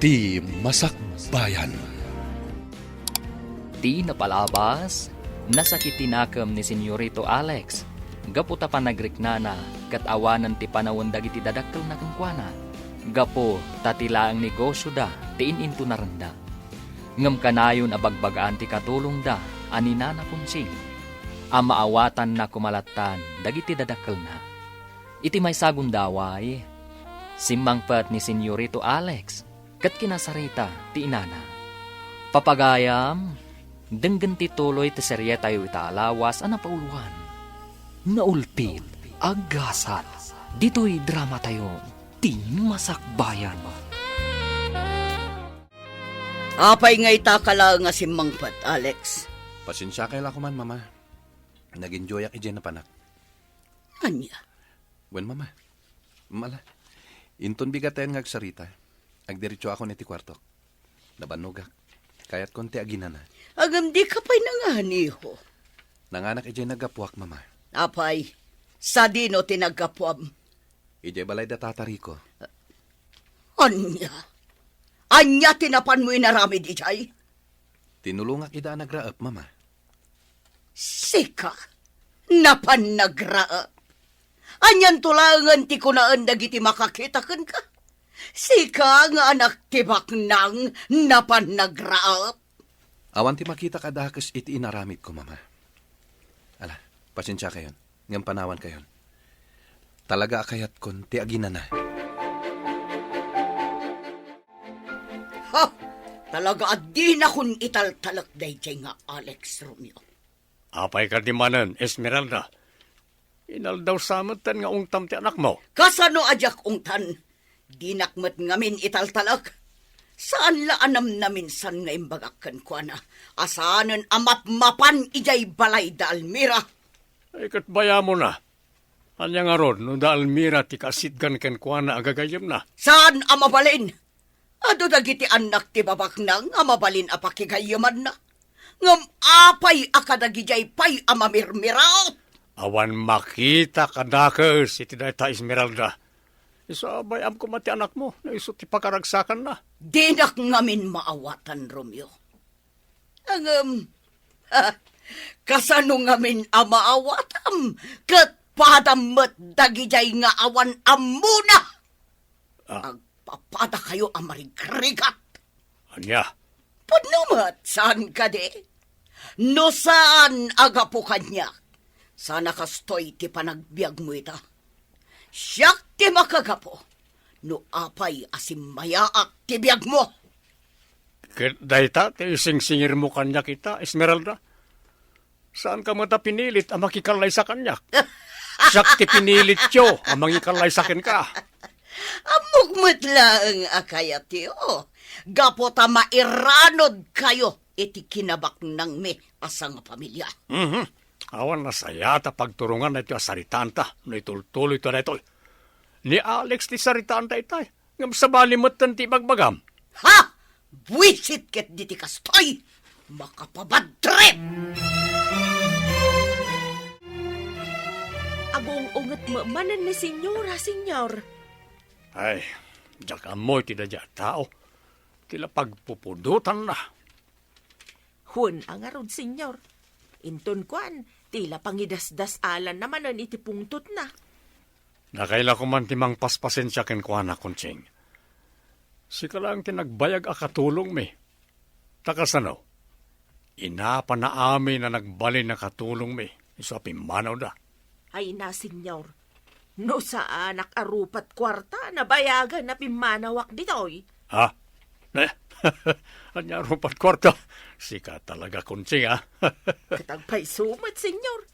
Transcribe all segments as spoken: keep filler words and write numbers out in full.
Ti Masakbayan. Ti napalabas, nasakit ti nakem ni Senyorito Alex gapu ta panagriknana ket awanen ti panawen dagiti dadakkelna kenkuana, gapu ta ti laeng negosioda ti in-intunarenda. Ngem kanayon a bagbagaan ti katulongda a ni Nana Conching, a maawatanna koma lattan dagiti dadakkelna. Iti maysa a gundaway, simmangpet ni Senyorito Alex ket kinasarita ti inana. Papagayam, denggen ti tuloy ti serietayo ita a lawas a napauluan. Naultit a gasat ditoy dramatayo, Ti Masakbayan. Apay nga ita ka laeng a simmangpet, Alex? Pasensiakay la koman, Mama. Nag-enjoyak idiay napanak. Ania? Wen, Mama. Mala, inton bigatayon nga agsarita, agdiretsoakon iti kuartok. Nabannogak. Kayatkon ti aginana. Ngem dika pay nanganiho. Nanganak idiay naggapuak, Mama. Apay, sadino ti naggapuam? Idiay balay da Tata Rico. Ania? Ania ti napanmo inaramid idiay? Tinulongak ida a nagraep, Mama. Sika? Napan nagraep? Anianto laengen ti kunaen dagiti makakita kenka? Sika nga anak ti baknang, napan nagraep? Awan ti makita kadakes iti inaramidko, Mama. Ala, pasensiakayon, ngem panawankayon. Talaga a kayatkon ti aginana. Ha! Talaga a dinakon italtalek daydiay nga Alex, Romeo. Apay kadi manen, Esmeralda? Inaldaw sa metten nga ungtam ti anakmo. Kasano a diak ungtan? Dinak met ngamin italtalek. Saan la a namnaminsan nga imbagak kenkuana a saanen a mapmapan idiay balay da Almira. Ay, ket bayamona. Ania ngarud no da Almira ti kaasitgan kenkuana a gagayyemna? Saan a mabalin? Adu dagiti annak ti babaknang a mabalin a pakigayyemanna. Ngem apay a kadagidiay pay a mamirmiraot? Awan makita kadakes iti dayta, Esmeralda. Isu a bay-am koma ti anakmo no isu ti pakaragsakanna. Dinak ngamin maawatan, Romeo. Ngem, ha, kasano ngamin a maawatam ket padam met dagidiay nga awan ammona? Ah. Agpapadakayo a marigrigat. Ania? Pudno met, saan kadi? No saan a gapu kaniak, saan a kastoy ti panagbiagmo ita. Siak ti makagapu no apay a simmayaak ti biagmo. Ket dayta ti isingsingirmo kaniak ita, Esmeralda? Saanka met a pinilit a makikallaysa kaniak. Siak ti pinilityo a mangikallaysa kenka. Ammok met laeng a kayatyo, gapu ta mairanodkayo iti kinabaknangmi a sangapamilia. Mhm. Awan nasayaat a pagturongan daytoy a saritaanta no itultuloyto daytoy. Ni Alex ti saritaanta itay, ngem sabali metten ti ibagbagam. Ha! Buisit ket diti kastoy! Makapabadtrip! Agung-unget met manen ni Senyora, Senyor. Ay, diak ammo iti daydiay a tao. Ti la pagpupudotanna. Wen a ngarud, Senyor. Inton kuan, ti la pangidasdas-alanna manen iti pungtotna. Dakay la koman ti mangpaspasensia kenkuana, Conching. Sika laeng ti nagbayag a katulongmi. Ta kasano? Inapana amin a nagbalin a katulongmi, isu a pimmanawda. Ay na, Senyor. No saanak a rupat kuarta, nabayagan a pimmanawak ditoy. Ha? Ne? Ania rupat kuarta? Sika talaga, Conching, ha? Ket agpayso met, Senyor.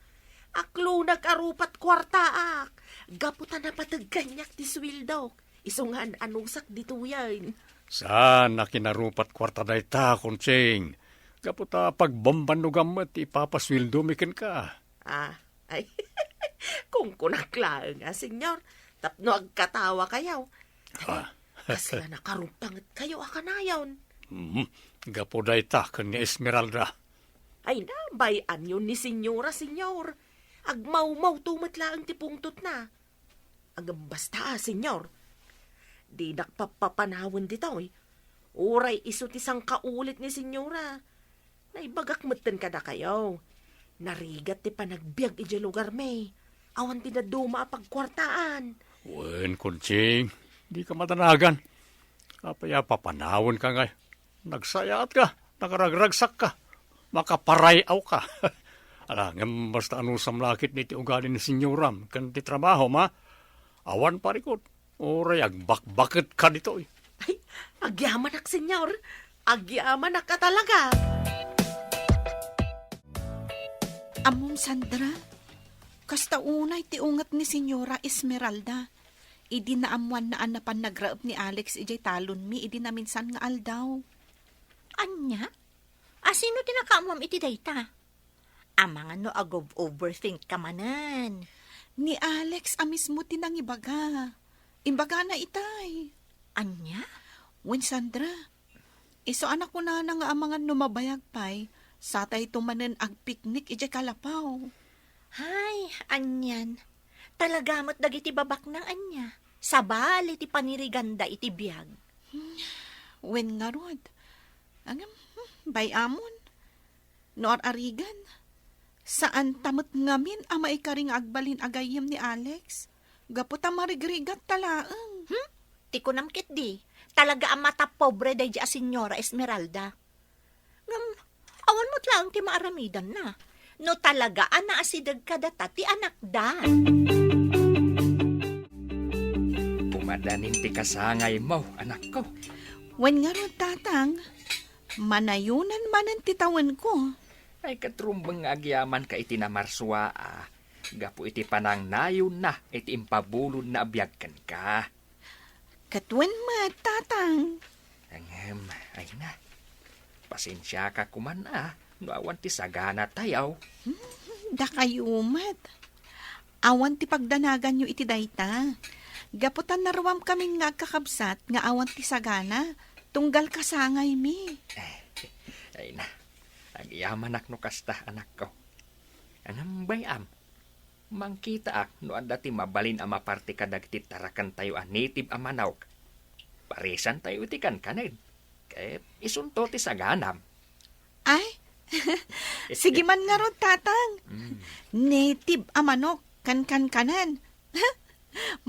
Aklonag a rupat kuartaak. Gapu ta napateg kaniak ti suweldok. Isu nga an-anusak ditoyen. Saan a kinarupat kuarta dayta, Conching. Gapu ta pagbambannogam met ti ipapasueldomi kenka. Ah, ay. Kunkunak laeng a, Senyor, tapno agkatawakayo. Ah. Kasla nakaruptangetkayo a kanayon. Mhm. Gapu dayta ken ni Esmeralda. Ay na, bay-anyo ni Senyora, Senyor. Agmawmawto met laeng ti pungtotna. Ngem basta, Senyor, dinak pappapanawen ditoy. Uray isu ti sangkaulit ni Senyora. Naibagak metten kadakayo. Narigat ti panagbiag idiay lugarmi. Awan ti dadduma a pagkuartaan. Wen, Conching, dika madanagan. Apay a papanawenka ngay? Nagsayaatka, nakaragragsakka, makaparay-awka. Ala, ngem basta anusam la ketdi ti ugali ni senyoram ken ti trabahom, a? Awan parikut. Uray agbakbaketka ditoy. Ay, agyamanak, senyor. Agyamanak a talaga. Ammom, Sandra, kasta unay ti unget ni Senyora Esmeralda idi naammoanna a napan nagraep ni Alex idiay talonmi idi naminsan nga aldaw. Ania? A, sino ti nakaammoam iti dayta? Amangan no ag-overthink ka manen. Ni Alex a mismo ti nangibaga. Imbagana itay. Ania? Wen, Sandra, isu a nakunana nga amangan no mabayag pay, satayto manen agpiknik idiay kalapaw. Ay, anian. Talaga met dagiti babaknang ania. Sabali ti paniriganda iti biag. Wen ngarud. Ngem, hmm, bay-amon. No ar-arigan, saanta met ngamin a maikari nga agbalin a gayyem ni Alex, gapu ta marigrigat ta laeng. Hmm? Ti kunam ketdi, talaga a matapobre daydi a Senyora Esmeralda. Ngem, awan met laeng ti maaramidanna. No talaga a naasideg kadata ti anakda. Pumadanin ti kasangaymo, anakko. Wen ngarud, Tatang, manayonan manen ti tawenko. Ay, ket rumbeng nga agyamanka iti namarsua, a, gapu iti panangnayonna iti impabulodna a biag kenka. Ket wen met, Tatang. Ngem, ay na. Pasensiaka koman a no awan ti saganatayo. Hmm, dakayo met. Awan ti pagdanaganyo iti dayta. Gapu ta naruamkamin nga agkakabsat nga awan ti sagana, tunggal kasangaymi. Ay na. Agyamanak no kasta, anakko. Ngem bay-am, mangkitaak no adda ti mabalin a maparti kadagiti tarakentayo a native a manok. Parisantayo iti kankanen. Ket isunto ti saganam. Ay, sige man ngarud, Tatang. Mm. Native a manok, kankankanen.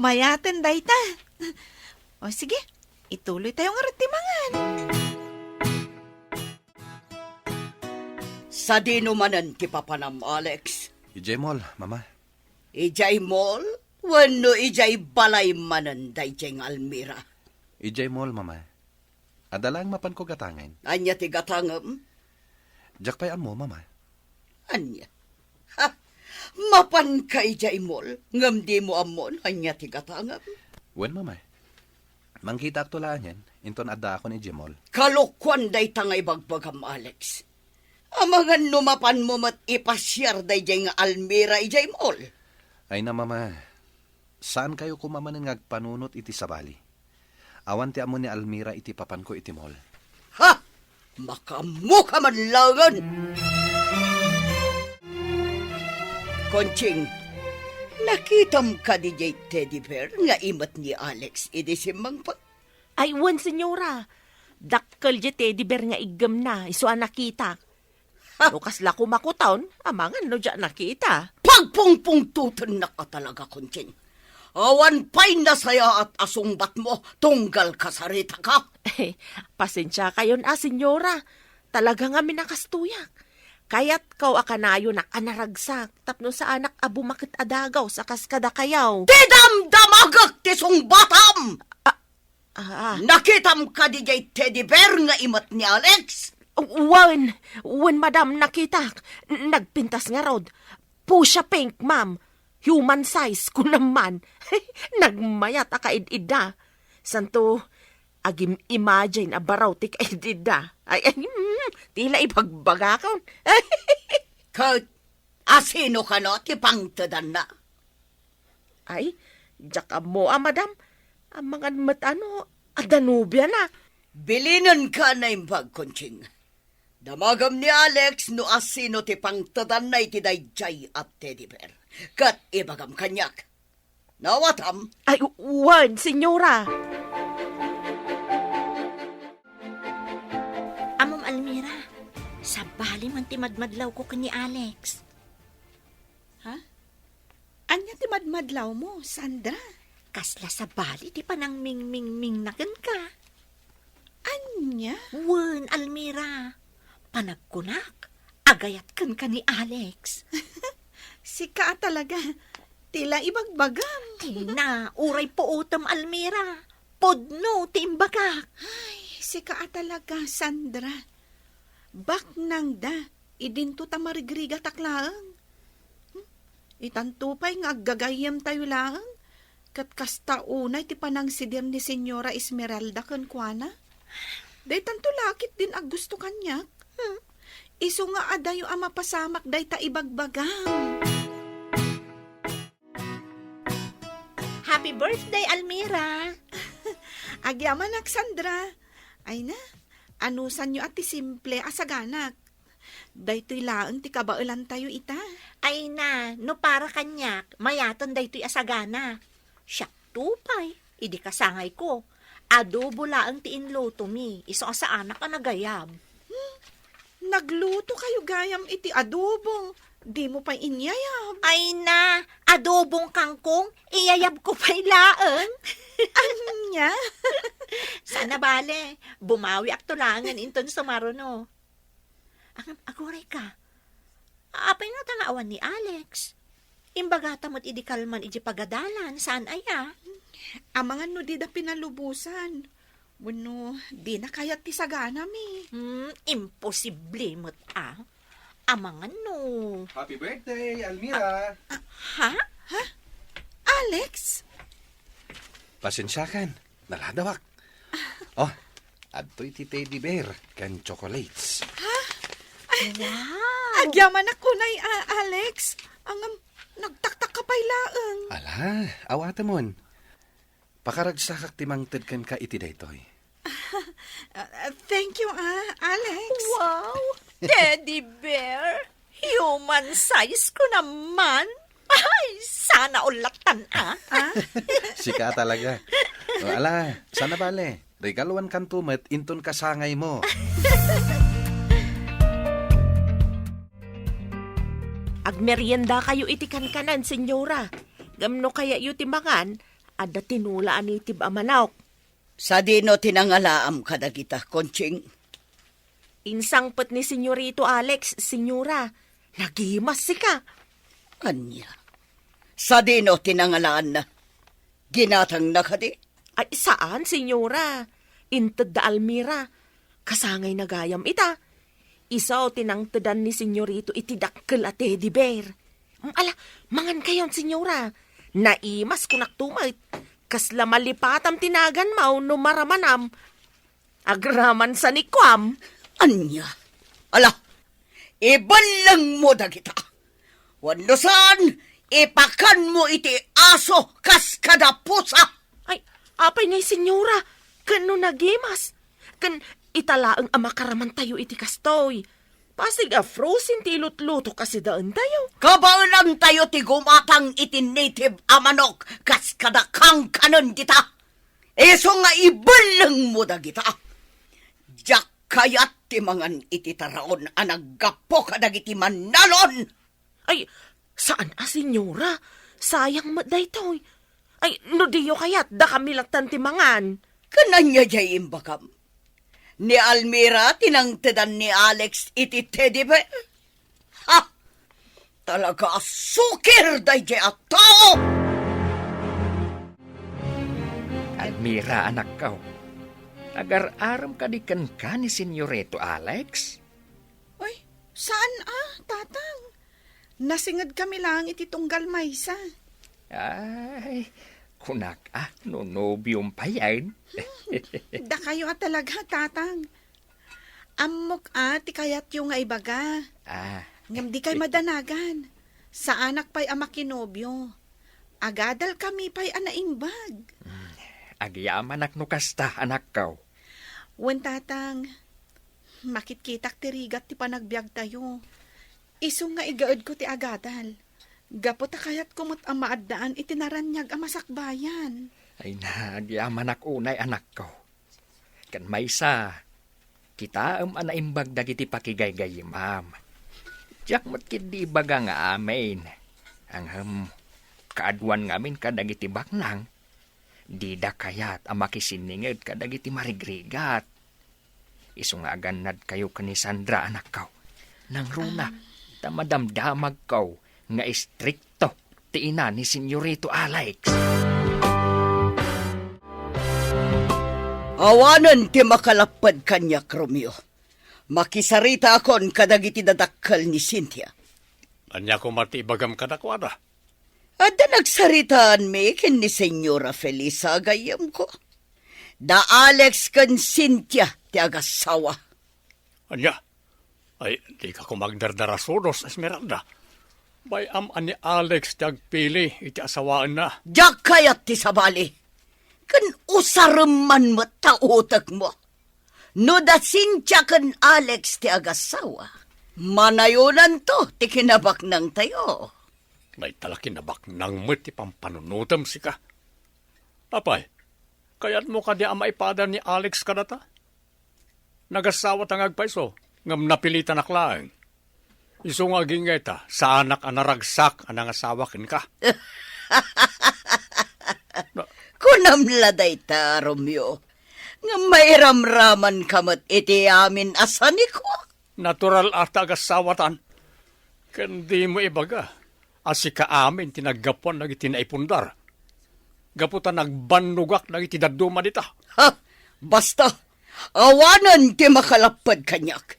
Mayaten dayta. O sige, ituloytayo ngarud ti mangan. Sadino manen ti papanam, Alex? Idiay mall, Mama. Idiay mall? Wenno idiay balay manen daydiay nga Almira? Idiay mall, Mama. Adda laeng mapanko gatangen. Ania ti gatangem? Diak pay ammo, Mama. Ania? Ha? Mapanka idiay mall, ngem dimo ammo no ania ti gatangem? Wen, Mama. Mangkitaakto laengen, inton addaakon idiay mall. Kalokuan dayta nga ibagbagam, Alex. Amangan no mapanmo met ipasiar daydiay nga Almira idiay mall. Ay na, Mama. Saankayo koma manen nga agpanunot iti sabali. Awan ti ammo ni Almira iti papanko iti mall. Ha? Makaammoka man laengen! Conching, nakitam kadi diay teddy bear nga imet ni Alex idi simmangpet? Ay, wen, senyora. Dakkel diay teddy bear nga iggemna, isu a nakitak. Ha? No kasla kumakuton, amangan no diak nakita. Pagpungpungtotennak a talaga, Conching. Awan pay nasayaat a sungbatmo tunggal kasaritaka. Pasensiakayon a, senyora. Talaga ngamin a kastoyak. Kayatko a kanayonak a naragsak tapno saanak a bumaket a dagaw a kas kadakayo. Ti damdamagek ti sungbatam! Ah, Ah. Nakitam kadi diay teddy bear nga imet ni Alex? Wen, wen, madam, nakitak. Nagpintas ngarud. Fuchsia pink, ma'am. Human size, kunam man. Nagmayat a kaid-idda. Santo, agim-imagine a baraw ti kaid-idda. Ay, ay, mm, tila ibagbagakon. Ket, asino kano ti pangtedanna? Ay, diak ammo a, madam. Amangan met a no, adda nobiana. Bilinenka a naimbag, Conching. Damagem ni Alex no asino ti pangtedanna iti daydiay a teddy bear. Ket ibagam kaniak. Nawatam? Ay, wen, senyora. Almira, sabali man ti madmadlawko ken ni Alex. Ha? Ania ti madmadlawmo, Sandra? Kasla sabali ti panangmingmingmingna kenka. Ania? Wen, Almira, panagkunak, agayat kenka ni Alex. Sika a talaga, ti la ibagbagam. Ay na, uray puotem, Almira. Pudno ti imbagak. Ay, sika a talaga, Sandra. Baknangda, idinto ta marigrigatak laeng. Hmm? Itanto pay nga aggagayyemtayo laeng, ket kasta unay ti panangsidir ni Señora Esmeralda kenkuana. Daytanto la ketdin a gusto kaniak. Hmm? Isu nga adayo a mapasamak dayta ibagbagam. Happy birthday, Almira! Agyamanak, Sandra. Ay na, anusanyo a ti simple a saganak. Daytoy laeng ti kabaelantayo ita. Ay na, no para kaniak, mayaten daytoy a sagana. Siak to pay, idi kasangayko. Adobo laeng ti inlutomi, isu a saanak a nagayab. Hmm, nagluto kayo gayam iti adobo. Dimo pay inyayab. Ay na, adobong kangkong, iyayabko pay laeng. Ania? Saan a bale, bumawiakto laengen inton sumaruno. Ang aguray ka. Apay nga ta nga awan ni Alex? Imbagata met idi kalman iti pagadalan, saan aya? Amangan no dida pinalubosan. Wenno, dina kayat ti saganami. Hmm, imposible met a. Amangan no. Happy birthday, Almira! Ah, ha? Ha? Alex? Pasensiakan, naladawak. Oh, adtoy ti teddy bear ken chocolates. Ha? Ay, wow! Agyamanak unay, ah, Alex. Ngem, nagtaktak ka pay laeng. Ala, awatemon. Pakaragsakak ti mangted kenka iti daytoy. Ah, thank you, ah, Alex. Wow! Teddy bear! Human size ko naman! Ay, sana all lattan, ah! Ah? Sika talaga. O, ala, saan a bale. Regaluankanto met inton kasangaymo. Agmeriendakayo iti kankanan, Señora. Ngem no kayatyo ti mangan, adda tinola a native a manok. Sadino ti nangalaam kadagita, Conching? Insangpet ni Señorito Alex, Señora. Nagimas sika. Ania? Sadino ti nangalaanna? Ginatangna kadi? Ay, saan, Señora. Inted da Almira. Kasangayna gayam ita. Isu ti nangtedan ni Señorito iti dakkel a teddy bear. Mm, ala, mangankayon, Señora. Naimas, kunakto met. Kasla malipatam ti naganmo no maramanam. Agraman sa ni kuam. Ania? Ala, ibellengmo dagita. Wenno saan, ipakanmo iti aso kas kada pusa. Ay, apay ngay, Señora? Ken no nagimas? Ken ita laeng a makaramantayo iti kastoy. Pasig a frozen ti ilutluto kas idaentayo. Kabaelantayo ti gumatang iti native a manok kas kada kankanen dita. Isu nga ibellengmo dagita. Diak kayat ti mangan iti taraon a naggapu kadagiti mannalon. Ay, saan a, Señora. Sayang met daytoy. Ay, no diyo kayat, dakami lattan ti mangan. Ken ania diay imbagam? Ni Almira ti nangtedan ni Alex iti teddy bear? Ha! Talaga a sukir daydiay a tao! Almira, anakko, agar-arem kadi kenka ni Señorito Alex? Ay, saan a, Tatang? Nasingedkami laeng iti tunggal maysa. Ay, kunak a, no nobiom payen. Hmm, dakayo a talaga, Tatang. Ammok a ti kayatyo nga ibaga. Ah. Ngem dikay madanagan. Saanak pay a makinobio. Agadalkami pay a naimbag. Hmm, agyamanak no kasta, anakko. Wen, Tatang, makitkitak ti rigat ti panagbiagtayo. Isu nga igaedko ti agadal. Gapu ta kayatko met a maaddaan iti naraniag a masakbayan. Ay na, agyamanak unay, anakko. Ken maysa, Kitaem a naimbag dagiti pakigaygayyemam. Diak met ketdi ibaga nga amin. Ngem, kaaduan ngamin kadagiti baknang, dida kayat a makisinninged kadagiti marigrigat. Isu nga agannadkayo ken ni Sandra, anakko. Nangruna, Ah. ta madamdamagko nga istrikto ti ina ni Senyorito Alex. Awanen ti makalapped kaniak, Romeo. Makisaritaakon kadagiti dadakkel ni Cynthia. Ania koma ti ibagam kadakuada? Adda nagsaritaanmi ken ni Señora Felisa, gayyemko. Da Alex ken Cynthia ti agassawa. Ania? Ay, dika koma agdardarasudos, Esmeralda. Bay-am a ni Alex ti agpili iti asawaenna. Diak kayat ti sabali. Ken usarem man met ta utekmo. No da Cynthia ken Alex ti agassawa, manayonanto ti kinabaknangtayo. Dayta la kinabaknang met ti pampanunotem, sika. Apay, kayatmo kadi a maipada ni Alex kadata? Nagassawata nga agpayso, ngem napilitanak laeng. Isu nga agingga ita, saanak a naragsak a nangasawa kenka. Na- Kunam la dayta, Romeo, nga mairamramanka met iti amin a sanikuak. Natural a ta agassawatan. Ken dimo ibaga a sika amin ti naggapuan dagiti naipundar. Gapu ta nagbannogak dagiti dadduma dita. Ha! Basta, awanen ti makalapped kaniak.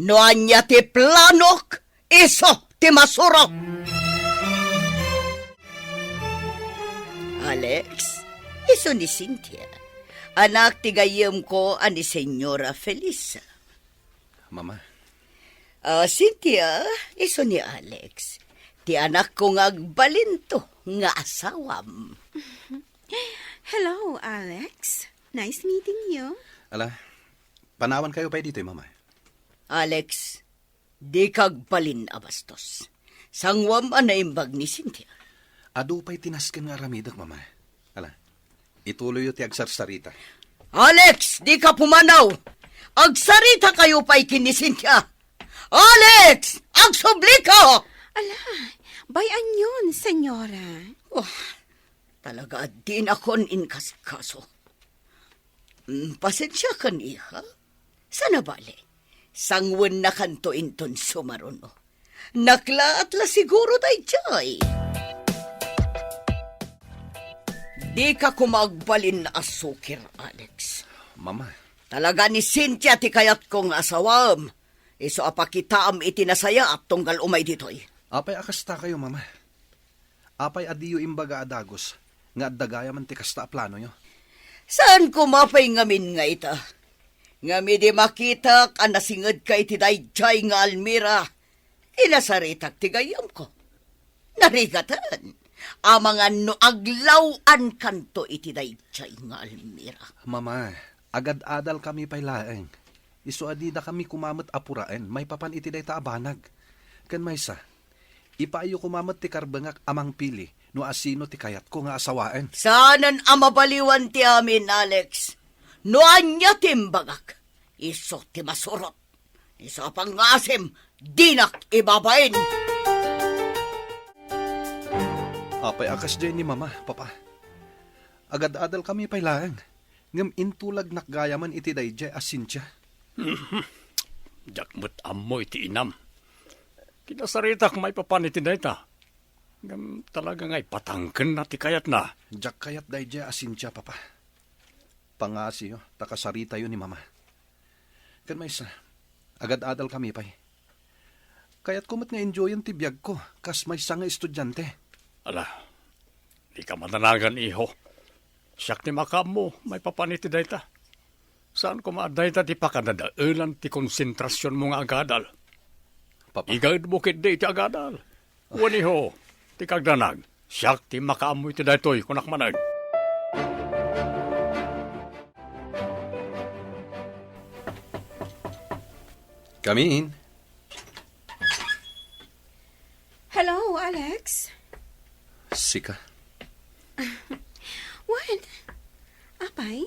No ania ti planok, isu ti masurok. Alex, isu ni Cynthia. Anak ti gayyemko a ni Señora Felisa. Mama. Ah, Cynthia, isu ni Alex. Ti anakko nga agbalinto nga asawam. Hello, Alex. Nice meeting you. Ala, panawankayo pay ditoy, Mama. Alex, dika agbalin a bastos. Sanguam a naimbag ni Cynthia. Adu pay ti nasken nga aramidek, Mama. Ala, ituloyyo ti agsarsarita. Alex, dika pumanaw! Agsaritakayo pay ken ni Cynthia! Alex! Agsublika! Ala, bay-anyon, senyora. Oh, talaga a dinakon inkasikaso. Mm, pasensiakan, iha. Saan a bale, sangwennakanto inton sumaruno. Naklaat la siguro daydiay. Dika koma agbalin a sukir, Alex. Mama. Talaga ni Cynthia ti kayatko nga asawaem. Isu a pakitaam iti nasayaat tunggal umay ditoy. Apay a kastakayo, Mama? Apay a diyo imbaga a dagus nga adda gayamen ti kasta a planoyo? Saan koma pay ngamin nga ita? Ngem idi makitak a nasingedka iti daydiay nga almira, kinasaritak ti gayyemko. Narigaten, amangan no aglaw-ankanto iti daydiay nga almira. Mama, agad-adalkami pay laeng. Isu a didakami koma met a puraen maipapan iti dayta a banag. Ken maysa, ipaayyo koma met ti karbengak a mangpili no asino ti kayatko nga asawaen. Saanen a mabaliwan ti amin, Alex. No ania ti imbagak, isu ti masurot. Isu a pangngasim, dinak ibabain. Apay a kasdiay ni Mama, Papa? Agad-adalkami pay laeng, ngem intulagnak gayamen iti daydiay a Cynthia. Diak met ammo iti inam. Kinasaritak maipapan iti dayta. Ngem talaga nga ipatangkenna ti kayatna. Diak kayat daydiay a Cynthia, Papa. Pangngasiyo, ta kasaritayo ni Mama. Ken maysa, agad-adalkami pay. Kayatko met nga enjoyen ti biagko kas maysa nga estudiante. Ala, dika madanagan, iho. Siak ti makaammo maipapan iti dayta. Saan koma a dayta ti pakadadaelan ti konsentrasionmo nga agadal. Papa. Igaedmo ketdi iti agadal. Wen, iho, ti kagdanag, siak ti makaammo iti daytoy, kunak manen. Come in. Hello, Alex. Sika. Wen, apay?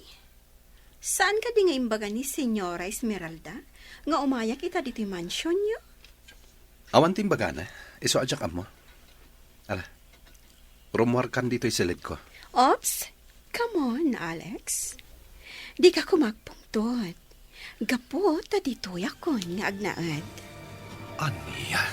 Saan kadi Imbaga ni Señora Esmeralda nga umayak ita ditoy mansionyo? Awan ti imbagana, isu a diak ammo. Ala, rumuarkan ditoy siledko. Oops! Come on, Alex. Dika koma agpungtot. Gapu ta ditoyakon nga agnaed. Ania?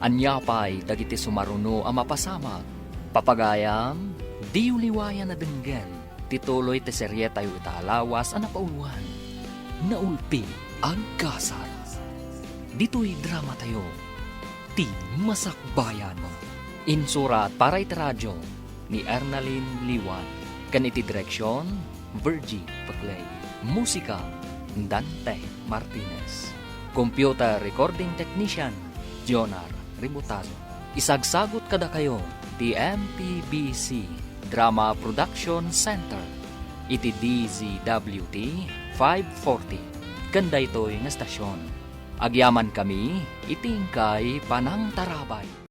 Ania pay dagiti sumaruno a mapasamak? Papagayam, diyo liwayan a denggen ti tuloy ti serietayo ita a lawas a napauluan, Naulpi, Agkasat. Ditoy dramatayo, ti Masakbayan. Insurat para iti radio ni Ernalyn Liwan, ken iti direksion, Virgie Paclay. Musika, Dante Martinez. Computer recording technician, Jonar Ributazo. Isagsagut kadakayo ti M P B C Drama Production Center iti D Z W T five forty ken daytoy nga estasion. Agyamankami iti inkay panangtarabay.